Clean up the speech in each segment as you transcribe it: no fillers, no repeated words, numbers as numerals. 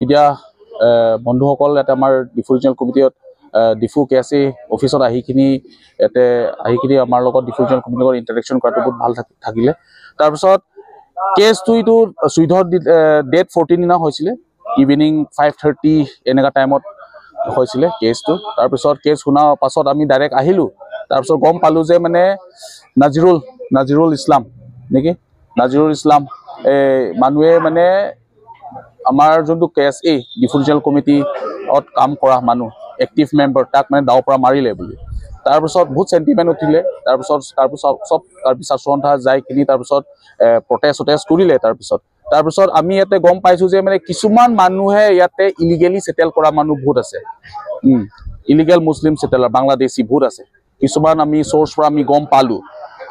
Media বন্ধুসকল ইয়াতে আমাৰ ডিফু ৰিজনেল কমিটিত, ডিফু কেএছএ অফিচত আহিখিনি, ইয়াতে আহিখিনি আমাৰ লগত, ডিফু ৰিজনেল কমিটিৰ লগত ইণ্টাৰেকশ্যন কৰাটো বহুত ভাল থাকিলে। তাৰপিছত কেছটো এইটো 14 ডেট 14 দিনা হৈছিলে, ইভিনিং 5:30 এনেকুৱা টাইমত হৈছিলে কেছটো। তাৰপিছত কেছ শুনাৰ পাছত আমি ডাইৰেক্ট আহিলোঁ। তাৰপিছত গম পালোঁ যে মানে নাজিৰুল ইছলাম নেকি, নাজিৰুল ইছলাম এই মানুহে মানে আমাৰ যোনটো কেএছএ ডিফু ৰিজনেল কমিটিত কাম কৰা মানুহ, এক্টিভ মেম্বাৰ, তাক মানে দাৱৰ পৰা মাৰিলে বুলি। তাৰপিছত বহুত চেণ্টিমেণ্ট উঠিলে। তাৰপিছত তাৰপিছত চব কাৰ্বি ছাত্ৰ সন্থা যাই কিনি তাৰপিছত প্ৰটেষ্ট চটেষ্ট কৰিলে। তাৰপিছত তাৰপিছত আমি ইয়াতে গম পাইছোঁ যে মানে কিছুমান মানুহে ইয়াতে ইলিগেলি ছেটেল কৰা মানুহ বহুত আছে, ইলিগেল মুছলিম ছেটেলাৰ, বাংলাদেশী বহুত আছে কিছুমান, আমি চ'ৰ্চ পৰা আমি গম পালোঁ।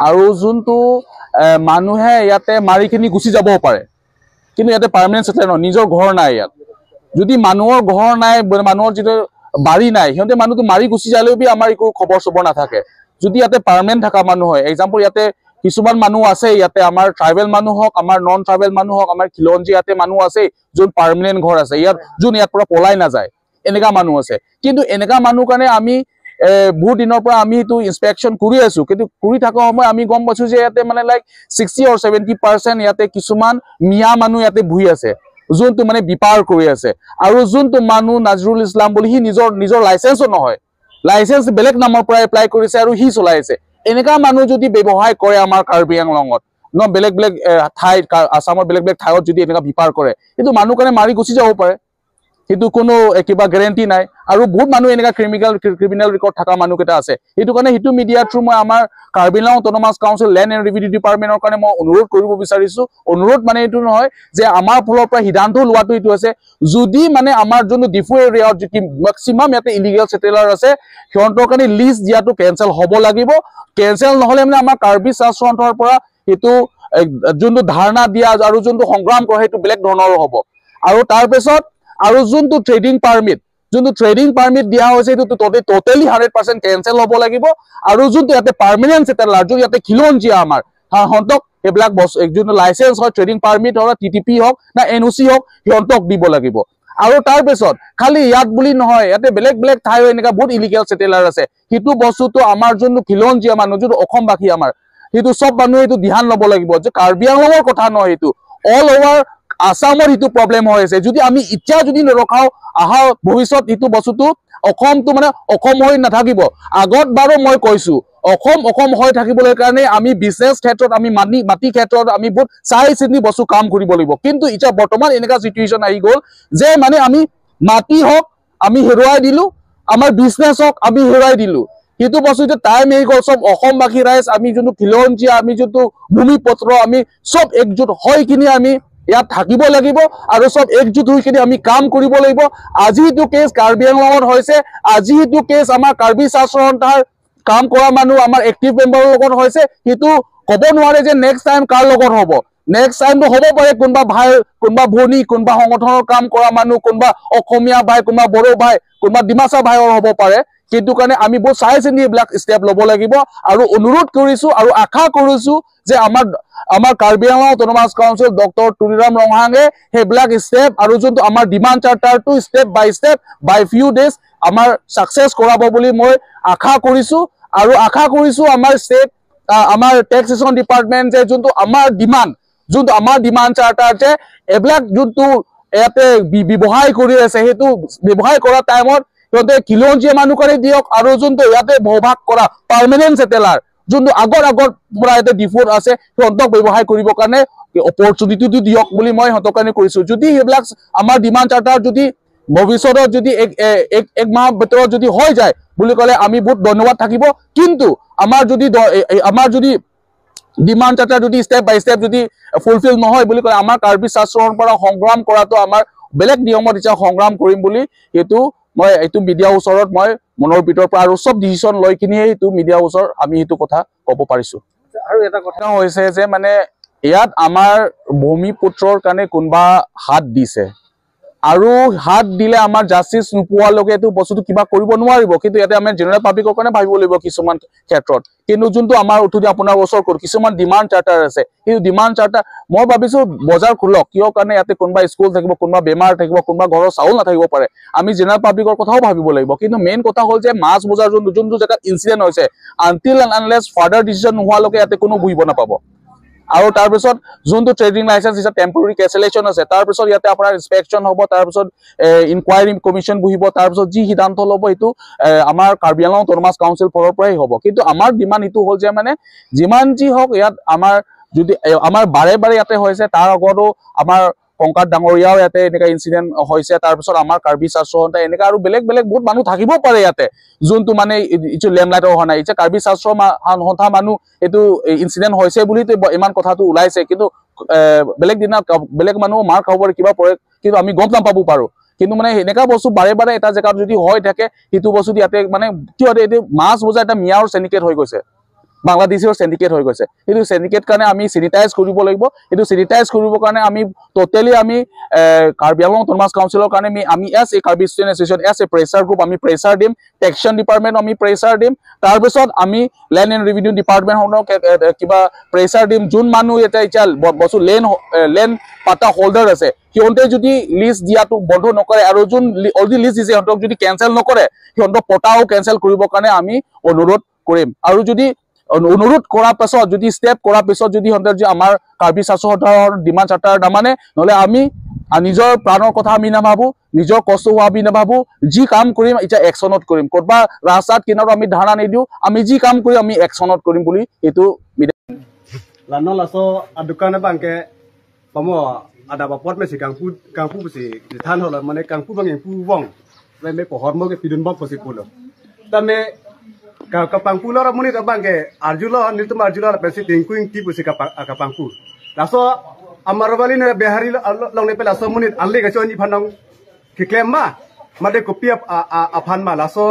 আৰু যোনটো মানুহে ইয়াতে মাৰিখিনি গুচি যাবও পাৰে, কিন্তু ইয়াতে পাৰ্মানেণ্ট ছেটেল নহয়, নিজৰ ঘৰ নাই ইয়াত। যদি মানুহৰ ঘৰ নাই, মানুহৰ যিটো বাৰী নাই, সিহঁতে মানুহটো মাৰি গুচি যালেও বি আমাৰ একো খবৰ চবৰ নাথাকে। যদি ইয়াতে পাৰ্মানেণ্ট থকা মানুহ হয়, এক্সাম্পল ইয়াতে কিছুমান মানুহ আছে, ইয়াতে আমাৰ ট্ৰাইবেল মানুহ হওক, আমাৰ নন ট্ৰাইবেল মানুহ হওক, আমাৰ খিলঞ্জীয়া ইয়াতে মানুহ আছে যোন পাৰ্মানেণ্ট ঘৰ আছে ইয়াত, যোন ইয়াৰ পৰা পলাই নাযায়, এনেকা মানুহ আছে। কিন্তু এনেকা মানুহ কাৰণে আমি বহুত দিনৰ পৰা আমি এইটো ইনস্পেকশ্যন কৰি আছো। কিন্তু কৰি থকা সময় আমি গম পাইছো যে ইয়াতে মানে লাইক 60 অৰ 70% ইয়াতে কিছুমান মিয়া মানুহ ইয়াতে বহি আছে, যোনটো মানে বেপাৰ কৰি আছে। আৰু যোনটো মানুহ নাজৰুল ইছলাম বুলি, সি নিজৰ নিজৰ লাইচেঞ্চো নহয়, লাইচেঞ্চ বেলেগ নামৰ পৰা এপ্লাই কৰিছে আৰু সি চলাই আছে। এনেকা মানুহ যদি ব্যৱসায় কৰে আমাৰ কাৰ্বি আংলঙত ন, বেলেগ বেলেগ ঠাইত, আছামৰ বেলেগ বেলেগ ঠাইত যদি এনেকা বেপাৰ কৰে, সেইটো মানুহ কাৰণে মাৰি গুচি যাব পাৰে, সেইটো কোনো কিবা গেৰেণ্টি নাই। আৰু বহুত মানুহ এনেকা ক্ৰিমিনেল ৰেকৰ্ড থকা মানুহকেইটা আছে। সেইটো কাৰণে সেইটো মিডিয়াৰ থ্ৰু মই আমাৰ Karbi Anglong autonomous council land and revenue ডিপাৰ্টমেণ্টৰ কাৰণে মই অনুৰোধ কৰিব বিচাৰিছো। অনুৰোধ মানে এইটো নহয় যে আমাৰ ফালৰ পৰা সিদ্ধান্ত লোৱাটো এইটো আছে, যদি মানে আমাৰ যোনটো ডিফু এৰিয়াত যিটো মেক্সিমাম ইয়াতে ইলিগেল ছেটেলাৰ আছে, সিহঁতৰ কাৰণে লিষ্ট দিয়াটো কেঞ্চেল হ'ব লাগিব। কেঞ্চেল নহ'লে মানে আমাৰ কাৰ্বি ছাত্ৰ সন্থাৰ পৰা সেইটো যোনটো ধাৰণা দিয়া আৰু যোনটো সংগ্ৰাম কৰা, সেইটো বেলেগ ধৰণৰ হ'ব। আৰু তাৰপিছত আৰু যোনটো ট্ৰেডিং পাৰ্মিট দিয়া হৈছে, সেইটো ট'টেলি 100% কেঞ্চেল হ'ব লাগিব। আৰু যোনটো ইয়াতে পাৰ্মানেণ্ট ছেটেলাৰ, যোন ইয়াতে খিলঞ্জীয়া আমাৰ, সিহঁতক সেইবিলাক বস্তু যোনটো লাইচেঞ্চ হয়, ট্ৰেডিং পাৰ্মিট হওক, টিটিপি হওক না এনঅ'চি হওক, সিহঁতক দিব লাগিব। আৰু তাৰপিছত খালি ইয়াত বুলি নহয়, ইয়াতে বেলেগ বেলেগ ঠাই এনেকুৱা বহুত ইলিগেল ছেটেলাৰ আছে। সেইটো বস্তুটো আমাৰ যোনটো খিলঞ্জীয়া মানুহ, যোনটো অসমবাসী আমাৰ, সেইটো চব মানুহে এইটো ধ্যান ল'ব লাগিব যে কাৰ্বি আংলঙৰ কথা নহয়, সেইটো অল অভাৰ আছামৰ সেইটো প্ৰব্লেম হৈ আছে। যদি আমি এতিয়া যদি নৰখাওঁ, অহা ভৱিষ্যত এইটো বস্তুটো অসমটো মানে অসম হৈ নাথাকিব। আগত বাৰু মই কৈছো, অসম অসম হৈ থাকিবলৈ কাৰণে আমি বিজনেছ ক্ষেত্ৰত, আমি মাটি মাটি ক্ষেত্ৰত আমি বহুত চাই চিন্তি বস্তু কাম কৰিব লাগিব। কিন্তু এতিয়া বৰ্তমান এনেকুৱা চিটুৱেশ্যন আহি গ'ল যে মানে আমি মাটি হওক আমি হেৰুৱাই দিলো, আমাৰ বিজনেছ হওক আমি হেৰুৱাই দিলো। সেইটো বস্তু এতিয়া টাইম আহি গ'ল, চব অসমবাসী ৰাইজ, আমি যোনটো খিলঞ্জীয়া, আমি যোনটো ভূমিপুত্ৰ, আমি চব একজোট হৈ কিনি আমি ইয়াত থাকিব লাগিব আৰু চব একজোট হৈ কিনি আমি কাম কৰিব লাগিব। আজি এইটো কেছ কাৰ্বি আংলঙত হৈছে, আজি এইটো কেছ আমাৰ কাৰ্বি ছাত্ৰ সন্থাৰ কাম কৰা মানুহ, আমাৰ এক্টিভ মেম্বাৰৰ লগত হৈছে। সেইটো ক'ব নোৱাৰে যে নেক্সট টাইম কাৰ লগত হ'ব। নেক্সট টাইমটো হ'ব পাৰে কোনোবা ভাই, কোনোবা ভনী, কোনোবা সংগঠনৰ কাম কৰা মানুহ, কোনোবা অসমীয়া ভাই, কোনোবা বড়ো ভাই, কোনোবা ডিমাচা ভাইৰ হ'ব পাৰে। সেইটো কাৰণে আমি বহুত চাই চিন্তি এইবিলাক ষ্টেপ ল'ব লাগিব। আৰু অনুৰোধ কৰিছো আৰু আশা কৰিছো যে আমাৰ Karbi Anglong autonomous council doctor Tuliram Ronghang সেইবিলাক ষ্টেপ আৰু যোনটো আমাৰ ডিমাণ্ড চাৰ্টাৰটো step by step by few days আমাৰ ছাকচেছ কৰাব বুলি মই আশা কৰিছো। আৰু আশা কৰিছো আমাৰ ষ্টেট, আমাৰ টেক্সেশ্যন ডিপাৰ্টমেণ্ট যে যোনটো আমাৰ ডিমাণ্ড চাৰ্টাৰ যে এইবিলাক যোনটো ইয়াতে ব্যৱসায় কৰি আছে, সেইটো ব্যৱসায় কৰা টাইমত সিহঁতে খিলঞ্জীয়া মানুহ কাৰণে দিয়ক আৰু যোনটো ইয়াতে বসবাস কৰা পাৰ্মানেণ্ট ছেটেলাৰ, যোনটো আগৰ আগৰ পৰা ইয়াতে ডিফুত আছে, সিহঁতক ব্যৱসায় কৰিবৰ কাৰণে অপৰচুনিটিটো দিয়ক বুলি মই সিহঁতৰ কাৰণে কৰিছো। যদি সেইবিলাক আমাৰ ডিমাণ্ড চাৰ্টাৰ যদি ভৱিষ্যতত যদি এক মাহৰ ভিতৰত যদি হৈ যায় বুলি ক'লে আমি বহুত ধন্যবাদ থাকিব। কিন্তু আমাৰ যদি ডিমাণ্ড চাৰ্টাৰ যদি ষ্টেপ বাই ষ্টেপ যদি ফুলফিল নহয় বুলি ক'লে, আমাৰ কাৰ্বি ছাত্ৰৰ পৰা সংগ্ৰাম কৰাটো আমাৰ বেলেগ নিয়মত এতিয়া সংগ্ৰাম কৰিম বুলি সেইটো মই এইটো মিডিয়াৰ ওচৰত মই মনৰ ভিতৰৰ পৰা আৰু চব ডিচিশ্যন লৈ কিনিয়ে এইটো মিডিয়াৰ ওচৰত আমি সেইটো কথা ক'ব পাৰিছো। আৰু এটা কথা কথা হৈছে যে মানে ইয়াত আমাৰ ভূমিপুত্ৰৰ কাৰণে কোনোবা হাত দিছে। আৰু হাত দিলে আমাৰ জাষ্টিছ নোপোৱালৈকে এইটো বস্তুটো কিবা কৰিব নোৱাৰিব। কিন্তু ইয়াতে আমি জেনেৰেল পাব্লিকৰ কাৰণে ভাবিব লাগিব কিছুমান ক্ষেত্ৰত। কিন্তু যোনটো আমাৰ উঠি আপোনাৰ ওচৰ কিছুমান ডিমাণ্ড চাৰ্টাৰ আছে, কিন্তু ডিমাণ্ড চাৰ্টাৰ মই ভাবিছো বজাৰ খোলক, কিয় কাৰণে ইয়াতে কোনোবা স্কুল থাকিব, কোনোবা বেমাৰ থাকিব, কোনোবা ঘৰৰ চাউল নাথাকিব পাৰে, আমি জেনেৰেল পাব্লিকৰ কথাও ভাবিব লাগিব। কিন্তু মেইন কথা হ'ল যে মাছ বজাৰ যোনটো জেগাত ইনচিডেণ্ট হৈছে, আনটিল আনলেছ ফাৰ্ডাৰ ডিচিশ্যন নোহোৱালৈকে ইয়াতে কোনো বহিব নাপাব। আৰু তাৰপিছত যোনটো ট্ৰেডিং লাইচেঞ্চ হিচাপে টেম্পৰেৰী কেঞ্চেলেশ্যন আছে, তাৰপিছত ইয়াতে আপোনাৰ ইনস্পেকশ্যন হ'ব, তাৰপিছত ইনকুৱাৰী কমিশ্যন বহিব, তাৰপিছত যি সিদ্ধান্ত ল'ব সেইটো আমাৰ কাৰ্বি আংলং অট'নমাছ কাউন্সিল ফালৰ পৰাই হ'ব। কিন্তু আমাৰ ডিমাণ্ড এইটো হ'ল যে মানে যিমান যি হওক ইয়াত আমাৰ যদি আমাৰ বাৰে বাৰে ইয়াতে হৈছে, তাৰ আগতো আমাৰ কংকাত ডাঙৰীয়াও ইয়াতে এনেকুৱা ইনচিডেণ্ট হৈছে, তাৰপিছত আমাৰ কাৰ্বি ছাত্ৰ সন্থা এনেকুৱা আৰু বেলেগ বেলেগ বহুত মানুহ থাকিব পাৰে ইয়াতে, যোনটো মানে এইটো লেমলাইটৰ হোৱা নাই। এতিয়া কাৰ্বি ছাত্ৰ সন্থা মানুহ এইটো ইনচিডেণ্ট হৈছে বুলি ইমান কথাটো ওলাইছে, কিন্তু বেলেগ দিনা বেলেগ মানুহ মাৰ খাব পাৰে, কিবা পৰে, কিন্তু আমি গম নাপাব পাৰোঁ। কিন্তু মানে এনেকুৱা বস্তু বাৰে বাৰে এটা জেগাত যদি হৈ থাকে, সেইটো বস্তু ইয়াতে মানে কি হয়, এইটো মাছ বজাৰ এটা মিয়াৰ চেণ্ডিকেট হৈ গৈছে, বাংলাদেশীৰ চেণ্ডিকেট হৈ গৈছে। সেইটো চেণ্ডিকেট কাৰণে আমি চেনিটাইজ কৰিব লাগিব। সেইটো চেনিটাইজ কৰিবৰ কাৰণে আমি ট'টেলি আমি কাৰ্বি আংলং অট'নমাছ কাউন্সিলৰ কাৰণে আমি as a Karbi student association, as a pressure group আমি প্ৰেছাৰ দিম, টেক্সন ডিপাৰ্টমেণ্ট আমি প্ৰেছাৰ দিম, তাৰপিছত আমি লেণ্ড এণ্ড ৰেভিনিউ ডিপাৰ্টমেণ্টখনক কিবা প্ৰেছাৰ দিম। যোন মানুহ এতিয়া বস্তু লেণ্ড পাতা হোল্ডাৰ আছে, সিহঁতে যদি লিষ্ট দিয়াটো বন্ধ নকৰে আৰু যোন অলৰেডি লিষ্ট দিছে সিহঁতক যদি কেঞ্চেল নকৰে, সিহঁতক পটাও কেঞ্চেল কৰিবৰ কাৰণে আমি অনুৰোধ কৰিম। আৰু যদি অনুৰোধ কৰাৰ পাছত যদি ষ্টেপ কৰাৰ পিছত যদি সিহঁতে যদি আমাৰ কাৰ্বি ছাত্ৰ সন্থাৰ ডিমাণ্ড চাৰ্টাৰ নামানে, নহ'লে আমি নিজৰ প্ৰাণৰ কথা আমি নাভাবো, নিজৰ কষ্ট হোৱা আমি নাভাবো, যি কাম কৰিম এতিয়া একশ্যনত কৰিম। ক'ৰবাত ৰাস্তাত কিনাৰত আমি ধাৰণা নিদিওঁ, আমি যি কাম কৰিম আমি একশ্যনত কৰিম বুলি এইটো Kapangpu lor muni to bangke arjulo niltum arjulo pesi tingkuing ti pusi kapangpu laso amarwali ne behari long ne pe laso muni alle ga choni phanong kiklem ma made kopi a phan ma laso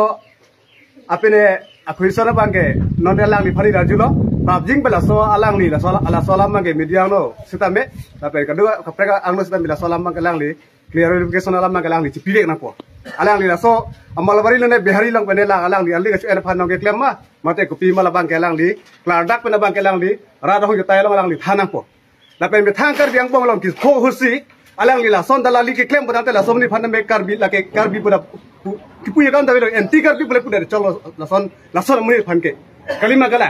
apene akhuisana bangke non lang ni phani arjulo babjing pe laso alang ni laso laso lam bangke media no sitame tape kadua kapreka angno sitame laso lam bangke lang li clarification alam bangke lang li chipirek na po alang li laso amalbari ne behari long pene lang alang li ali ka en phan nong ke klem ma mate kopi mala bang ke lang li klar dak pene bang ke lang li ra da ho tai long lang li thana po la pen be thang kar biang bong long ki kho husi alang li la son dalali ke klem bodang te la somni phan me karbi la ke karbi pura ki pu ye kan da be anti karbi bole pura cholo la son muni phan ke kalima gala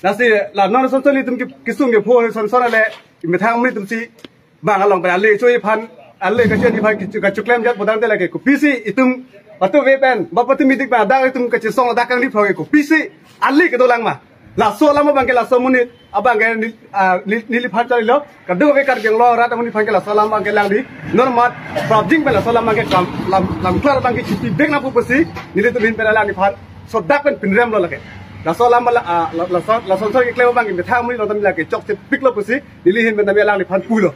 la si la non son son li tum ki kisung ke pho son son ale me thang muni tum si bang along ba ali choi phan alle ka chen phan ki ka chuklem jat bodang te la ke kopi si itum patu ve pen bapati midik ba da itum ka chi song da kang li pho ke kopi si alle ke dolang ma la so la ma bang ke la so muni abang ke ni li phan chali lo ka du ve kar geng lo ra ta muni phan ke la so la bang ke lang li normal prabjing pe la so la bang ke lam lam klar bang ke chipi bek na pu pasi ni le tu bin pe la ni phan so dak pen pinrem lo la ke la so la ma la so so ke klem bang ke tha muni lo ta mi la ke chok se pik lo pasi ni li hin ben ta mi lang li phan pu lo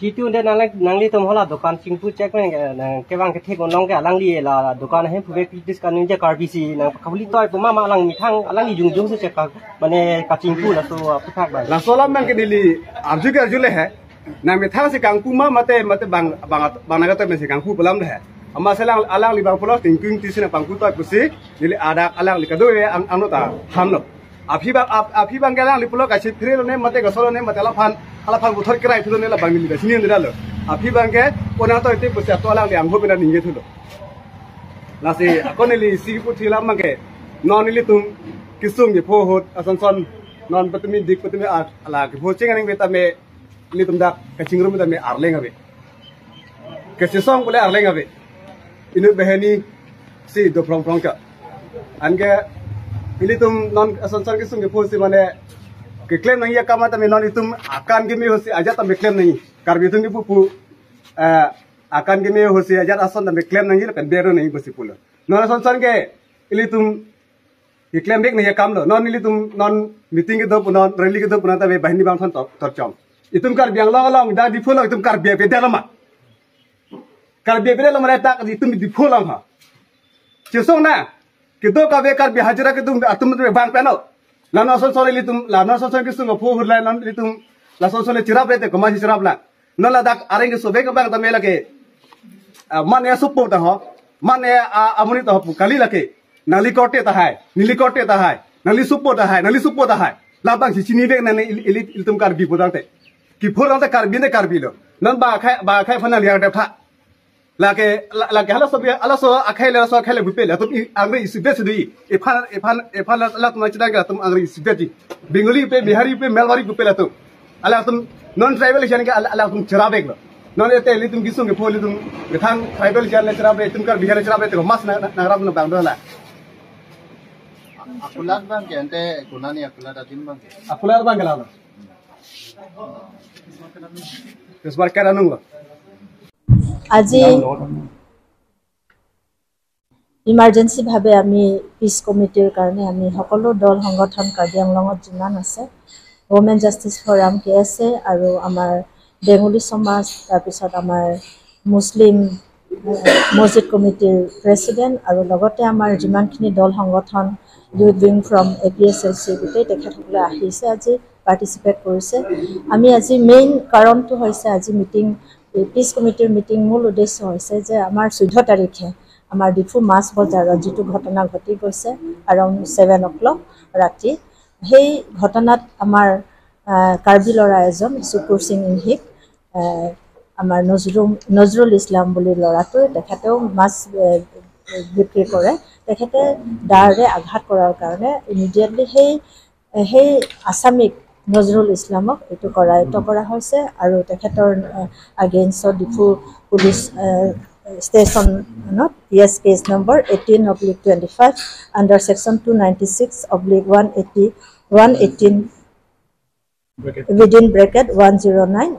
Jitu de nangli tum hola dukan chingpu check me ke bang ke thek nong ke alang li la dukan he phube discount je karbi si nang khabli toy puma ma alang mithang alang li jung jung se check mane ka chingpu la so phak ba la solam bang ke dili arju ke arju le he na mithang se kangpu ma mate mate bang bang banaga to me se kangpu pelam le he ama selang alang li bang pulo tingking ti sina pangku toy pusi nili adak alang li kadu ang ang ta ham no aphi bang ke alang li pulo ka chi phire ne mate ga solo ne mate la phan ala phan buthor krai thulo ne la bang ni ga sini ndra lo aphi bang ke ona to ite pusi to alang li ang ho bena ninge thulo la se akone li si pu thila mang ke non li tum kisung ge pho hot asanson non patmi dik patmi ala ke pho ching aning beta me li tum dak ka chingrum ta me arleng ave ke sesong bole arleng ave inu beheni si do prong prong ka ange ili tum non asanson kisung ge pho si mane ke claim nahi ya kama ta me non itum akan ge me hosi aja ta me claim nahi karbi tum ge pu akan ge me hosi aja ason ta me claim nahi pen bero nahi bosi pulo non asanson ke ili tum ke claim bek nahi ya kam lo non ili tum non meeting ge do non rally ge do puna ta me bahini bang thon tor chom itum kar biang long long da di phulo itum kar bia pe delama kar bia pe delama ta itum di phulo ha chesong na ke do ka be kar bi hajira ke tum atum be bang pe no la no son sole litum la no son son kisung pho hurla non litum la son sole chirap rete koma chirap la non la dak areng so be ka bang ta mela ke মানে সুপো তা ho মানে amuni ta ho kali lake nali korte ta hai nili korte ta hai nali supo ta hai nali supo ta hai la bang si chini bek nane ili iltum karbi podang te ki phorang ta karbi ne karbi lo nan ba khai phana liang ta tha lake lake hala sobi ala so akhai la so akhai le bupe la tum angre isi bet di efan efan efan la tum chida ga tum angre isi bet di Bengali pe Bihari pe Melwari bupe la tum ala tum non tribal jan ke ala tum chira bek lo non ete li tum gisung ke pholi tum gthang tribal jan le chira be tum kar Bihari chira be te mas na nagrab na bang do la akulat bang ke ante kunani akulat atin bang ke akulat bang ke la isbar karanung আজি emergency ভাৱে আমি piece কমিটিৰ কাৰণে আমি সকলো দল সংগঠন কাৰ্বি আংলঙত যিমান আছে women justice forum K S A আৰু আমাৰ বেংগলী সমাজ, তাৰপিছত আমাৰ মুছলিম মছজিদ কমিটিৰ প্ৰেচিডেণ্ট আৰু লগতে আমাৰ যিমানখিনি দল সংগঠন youth wing from A P S L C গোটেই তেখেতসকলে আহিছে, আজি পাৰ্টিচিপেট কৰিছে। আমি আজি মেইন কাৰণটো হৈছে আজি মিটিং পিচ কমিটিৰ মিটিং মূল উদ্দেশ্য হৈছে যে আমাৰ 14 তাৰিখে আমাৰ ডিফু মাছ বজাৰত যিটো ঘটনা ঘটি গৈছে এৰাউণ্ড 7 o'clock ৰাতি, সেই ঘটনাত আমাৰ কাৰ্বি ল'ৰা এজন শুকুৰ সিং ইংহিক আমাৰ নজৰুল ইছলাম বুলি ল'ৰাটোৱে তেখেতেও মাছ বিক্ৰী কৰে, তেখেতে দাৰে আঘাত কৰাৰ কাৰণে ইমিডিয়েটলি সেই আছামিক নজৰুল ইছলামক এইটো কৰায়ত্ব কৰা হৈছে আৰু তেখেতৰ আগেইনষ্টত ডিফু পুলিচ ষ্টেচনত PS case number 18/25 under section 296/180 118 within bracket 109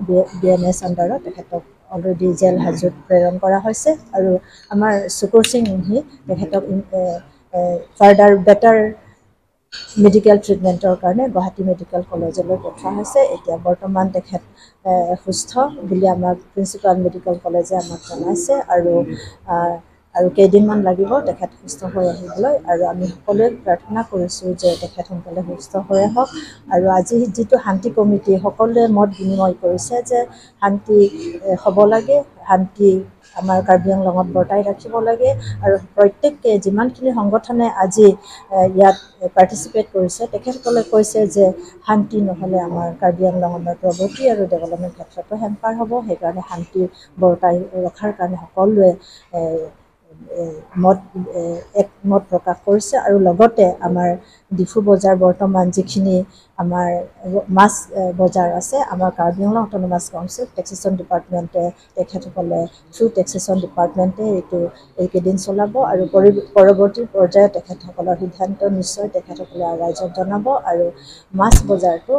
BNS আণ্ডাৰত তেখেতক অলৰেডি জেল হাজত প্ৰেৰণ কৰা হৈছে আৰু আমাৰ শুকুৰ সিং ইংহি তেখেতক ফাৰ্ডাৰ বেটাৰ মেডিকেল ট্ৰিটমেণ্টৰ কাৰণে গুৱাহাটী মেডিকেল কলেজলৈ পঠোৱা হৈছে। এতিয়া বৰ্তমান তেখেত সুস্থ বুলি আমাক প্ৰিন্সিপাল মেডিকেল কলেজে আমাক জনাইছে আৰু আৰু কেইদিনমান লাগিব তেখেত সুস্থ হৈ আহিবলৈ আৰু আমি সকলোৱে প্ৰাৰ্থনা কৰিছোঁ যে তেখেত সোনকালে সুস্থ হৈ আহক। আৰু আজি যিটো শান্তি কমিটি সকলোৱে মত বিনিময় কৰিছে যে শান্তি হ'ব লাগে, শান্তি আমাৰ কাৰ্বি আংলঙত বৰ্তাই ৰাখিব লাগে আৰু প্ৰত্যেককে যিমানখিনি সংগঠনে আজি ইয়াত পাৰ্টিচিপেট কৰিছে তেখেতসকলে কৈছে যে শান্তি নহ'লে আমাৰ কাৰ্বি আংলঙৰ প্ৰগতি আৰু ডেভেলপমেণ্ট ক্ষেত্ৰতো হেম্পাৰ হ'ব, সেইকাৰণে শান্তি বৰ্তাই ৰখাৰ কাৰণে সকলোৱে একমত প্ৰকাশ কৰিছে। আৰু লগতে আমাৰ ডিফু বজাৰ বৰ্তমান যিখিনি আমাৰ মাছ বজাৰ আছে আমাৰ Karbi Anglong autonomous council taxation ডিপাৰ্টমেণ্টে তেখেতসকলে থ্ৰু টেক্সেশ্যন ডিপাৰ্টমেণ্টে এইটো এইকেইদিন চলাব আৰু পৰৱৰ্তী পৰ্যায়ত তেখেতসকলৰ সিদ্ধান্ত নিশ্চয় তেখেতসকলে ৰাইজক জনাব। আৰু মাছ বজাৰটো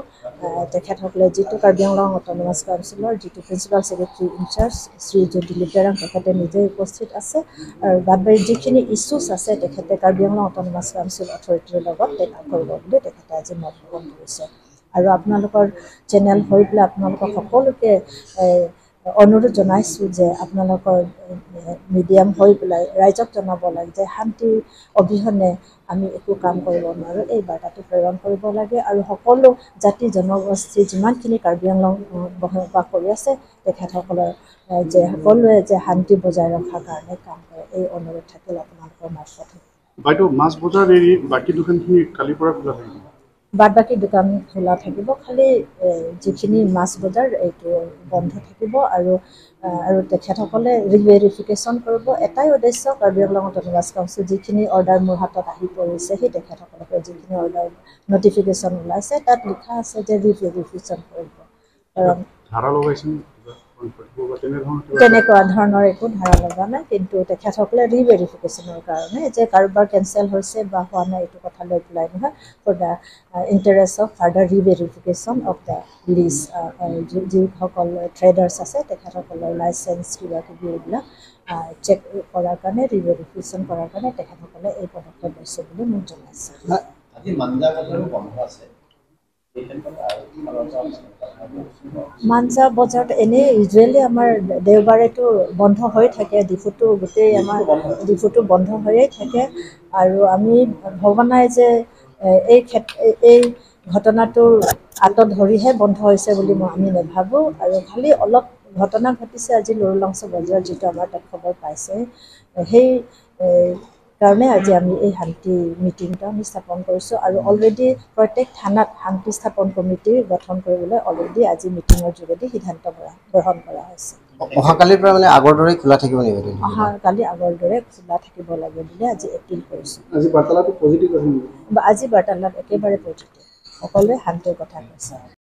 তেখেতসকলে যিটো কাৰ্বি আংলং অট'নমাছ কাউন্সিলৰ যিটো প্ৰিন্সিপাল ছেক্ৰেটাৰী ইনচাৰ্জ শ্ৰীযুত দিলীপ তেৰাং তেখেতে নিজেই উপস্থিত আছে আৰু বাদ বাকী যিখিনি ইছ্যুছ আছে তেখেতে কাৰ্বি আংলং অট'নমাছ কাউন্সিল অথৰিটিৰ লগত টেক আপ কৰিব বুলি তেখেতে আজি মত পোষণ কৰিছে। আৰু আপোনালোকৰ চেনেল হৈ পেলাই আপোনালোকক সকলোকে অনুৰোধ জনাইছোঁ যে আপোনালোকৰ মিডিয়াম হৈ পেলাই ৰাইজক জনাব লাগে যে শান্তিৰ অবিহনে আমি একো কাম কৰিব নোৱাৰোঁ, এই বাৰ্তাটো প্ৰেৰণ কৰিব লাগে। আৰু সকলো জাতি জনগোষ্ঠী যিমানখিনি কাৰ্বি আংলং বসবাস কৰি আছে তেখেতসকলৰ যে সকলোৱে যে শান্তি বজাই ৰখাৰ কাৰণে কাম কৰে, এই অনুৰোধ থাকিল আপোনালোকৰ মাৰ্ফত। বাইদেউ, মাছ বজাৰ এৰি বাকী দোকানখিনি কালিৰ পৰা খোলা থাকিব? বাদ বাকী দোকান খোলা থাকিব, খালি যিখিনি মাছ বজাৰ এইটো বন্ধ থাকিব আৰু আৰু তেখেতসকলে ৰিভেৰিফিকেশ্যন কৰিব। এটাই উদ্দেশ্য কাৰ্বি আংলং অট'নমাছ কাউন্সিল যিখিনি অৰ্ডাৰ মোৰ হাতত আহি পৰিছে সেই তেখেতসকলকে যিখিনি অৰ্ডাৰ নটিফিকেশ্যন ওলাইছে তাত লিখা আছে যে ৰিভেৰিফিকেশ্যন কৰিব, কাৰণ তেনেকুৱা ধৰণৰ একো ধাৰা লগা নাই, কিন্তু তেখেতসকলে ৰিভেৰিফিকেশ্যনৰ কাৰণে যে কাৰোবাৰ কেঞ্চেল হৈছে বা হোৱা নাই এইটো কথা লৈ পেলাই নহয়, for the interest of further reverification of the list যিসকল ট্ৰেডাৰ্ছ আছে তেখেতসকলৰ লাইচেঞ্চ কিবা কিবি এইবিলাক চেক কৰাৰ কাৰণে ৰিভেৰিফিকেশ্যন কৰাৰ কাৰণে তেখেতসকলে এই পদক্ষেপ লৈছে বুলি মোক জনাইছে। মাঞ্জা বজাৰত এনেই ইউজুৱেলি আমাৰ দেওবাৰেতো বন্ধ হৈ থাকে, ডিফুটো গোটেই আমাৰ ডিফুটো বন্ধ হৈয়ে থাকে আৰু আমি ভবা নাই যে এই ঘটনাটোৰ আঁতত ধৰিহে বন্ধ হৈছে বুলি আমি নাভাবোঁ আৰু খালি অলপ ঘটনা ঘটিছে আজি লৰুলাংছ বজাৰত, যিটো আমাৰ তাত খবৰ পাইছে, সেই কাৰণে আজি আমি এই শান্তি মিটিংটো আমি স্থাপন কৰিছোঁ। আৰু অলৰেডি প্ৰত্যেক থানাত শান্তি স্থাপন কমিটি গঠন কৰিবলৈ অলৰেডি আজি মিটিঙৰ যোগেদি সিদ্ধান্ত গ্ৰহণ কৰা হৈছে। অহাকালিৰ পৰা মানে আগৰ দৰে খোলা থাকিব নেকি? অহাকালি আগৰ দৰে খোলা থাকিব লাগে বুলি আজি এপিল কৰিছোঁ। আজি বাৰ্তালাপটো পজিটিভ আছে নেকি? আজি বাৰ্তালাপ একেবাৰে পজিটিভ, সকলোৱে শান্তিৰ কথা কৈছে।